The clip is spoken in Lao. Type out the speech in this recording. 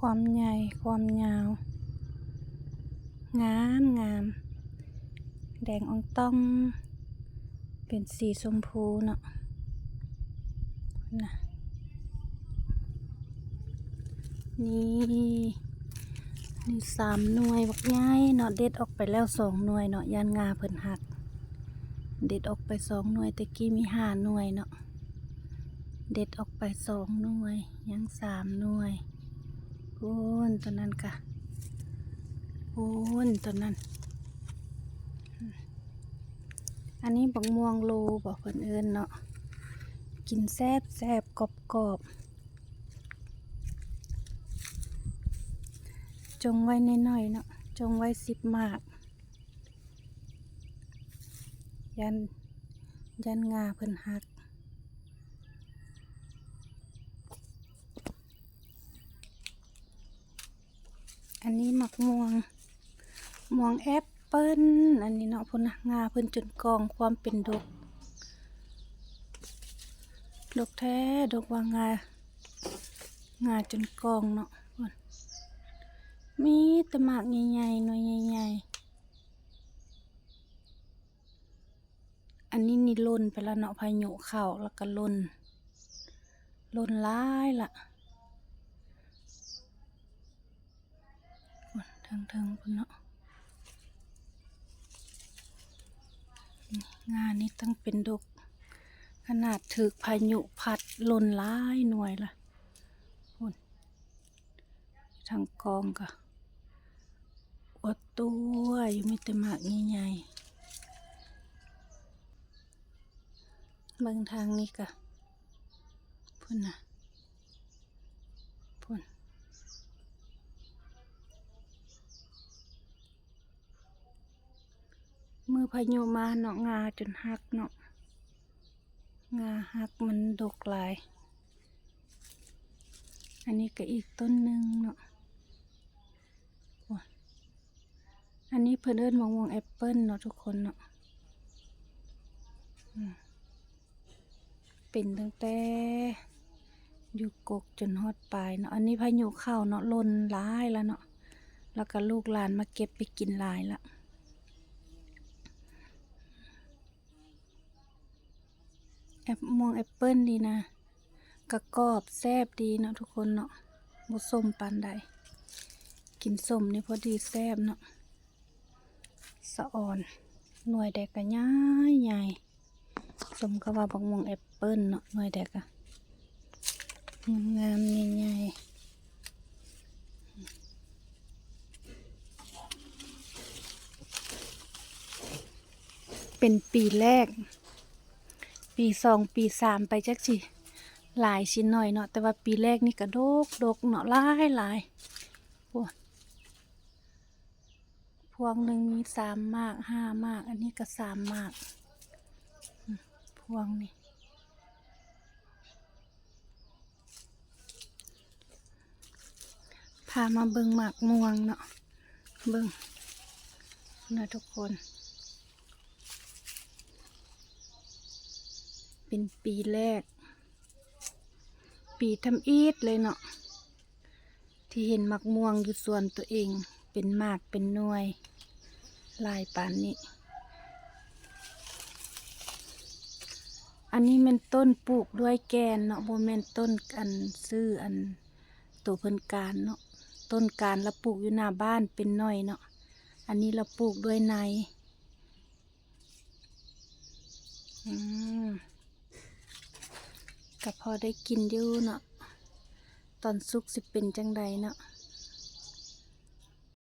ຄວາມໃຫຍ່ ຄວາມຍາວ ງາມ ງາມ ແດງອ່ອງຕ່ອງ ເປັນສີຊົມພູເນາະ ນະ ນີ້ ນີ້ສາມໜ່ວຍບັກໃຫຍ່ເນາະ ເດັດອອກໄປແລ້ວສອງໜ່ວຍເນາະ ຢ້ານງ່າເພິ່ນຫັກ ເດັດອອກໄປສອງໜ່ວຍ ແຕ່ກີ້ມີຫ້າໜ່ວຍເນາະ ເດັດອອກໄປສອງໜ່ວຍ ຍັງສາມໜ່ວຍ ພຸ້ນ ຕົວນັ້ນກະ ພຸ້ນ ຕົວນັ້ນ ອັນນີ້ບັກມ່ວງໂລບໍ ເພິ່ນເອີ້ນເນາະ ກິນແຊບໆ ກອບໆ ຈົ່ງໄວ້ໜ້ອຍໆເນາະ ຈົ່ງໄວ້ສິບໝາກ ຢ້ານ ຢ້ານງ່າເພິ່ນຫັກ ອັນນີ້ໝາກມ່ວງ ມ່ວງແອັບເປິ້ນ ອັນນີ້ເນາະ ພຸ້ນນະ ງ່າເພິ່ນຈົນກ່ອງ ຄວາມເປັນດົກ ດົກແທ້ ດົກວ່າງ່າ ງ່າຈົນກ່ອງເນາະ ພຸ້ນ ມີແຕ່ໝາກໃຫຍ່ໆ ໜ່ວຍໃຫຍ່ໆ ອັນນີ້ນີ້ຫຼົ່ນໄປແລ້ວເນາະ ພາຍຸເຂົ້າແລ້ວກະຫຼົ່ນ ຫຼົ່ນຫຼາຍລະ ພຸ້ນ ເທິງໆ ພຸ້ນເນາະ ງ່ານີ້ຕັ້ງເປັນດົກ ຂະໜາດຖືກພາຍຸພັດຫຼົ່ນຫຼາຍໜ່ວຍລະ ພຸ້ນ. ທາງກອງກະອວດຕົວຢູ່ ມີແຕ່ໝາກໃຫຍ່ໆ ເບິ່ງທາງນີ້ກະ ພຸ້ນນະ ພຸ້ນ ມື້ພາຍຸມາເນາະ ງ່າຈົນຫັກເນາະ ງ່າຫັກ ມັນດົກຫຼາຍ ອັນນີ້ກະອີກຕົ້ນໜຶ່ງເນາະ ໂອ້ ອັນນີ້ເພິ່ນເອີ້ນໝາກມ່ວງແອັບເປິ້ນເນາະທຸກຄົນເນາະ ອືມ ເປັນຕັ້ງແຕ່ຢູ່ກົກຈົນຮອດປາຍເນາະ ອັນນີ້ພາຍຸເຂົ້າເນາະ ຫຼົ່ນຫຼາຍລະເນາະ ແລ້ວກະລູກຫຼານມາເກັບໄປກິນຫຼາຍລະ. ແອັບ ມ່ວງແອັບເປິ້ນນີ້ນະ ກະກອບແຊບດີເນາະທຸກຄົນເນາະ ບໍ່ສົ້ມປານໃດ ກິນສົ້ມນີ້ພໍດີແຊບເນາະ ສະອອນ ໜ່ວຍໃດກະໃຫຍ່ໆ ສົມກັບວ່າບັກມ່ວງແອັບເປິ້ນເນາະ ໜ່ວຍໃດກະ ງາມໆ ໃຫຍ່ໆ ເປັນປີແລກ ປີສອງ ປີສາມ ໄປຈັກຊິຫຼາຍຊິໜ້ອຍເນາະ ແຕ່ວ່າປີແລກນີ້ກະດົກໆ ເນາະ ຫຼາຍໆ ໂອ້ ພວງໜຶ່ງມີສາມໝາກ ຫ້າໝາກ ອັນນີ້ກະສາມໝາກ ພວງນີ້ ພາມາເບິ່ງໝາກມ່ວງເນາະ ເບິ່ງນະທຸກຄົນ ເປັນປີແລກ ປີທຳອິດເລີຍເນາະ ທີ່ເຫັນໝາກມ່ວງຢູ່ສວນຕົວເອງເປັນໝາກເປັນໜ່ວຍຫຼາຍປານນີ້. ອັນນີ້ແມ່ນຕົ້ນປູກດ້ວຍແກ່ນເນາະ ບໍ່ແມ່ນຕົ້ນອັນຊື່ອັນໂຕເພິ່ນການເນາະ ຕົ້ນການລະປູກຢູ່ໜ້າບ້ານເປັນໜ່ອຍເນາະ ອັນນີ້ລະປູກດ້ວຍໃນ. ອືມ ກະພໍໄດ້ກິນຢູ່ເນາະ ຕອນສຸກຊິເປັນຈັ່ງໃດເນາະ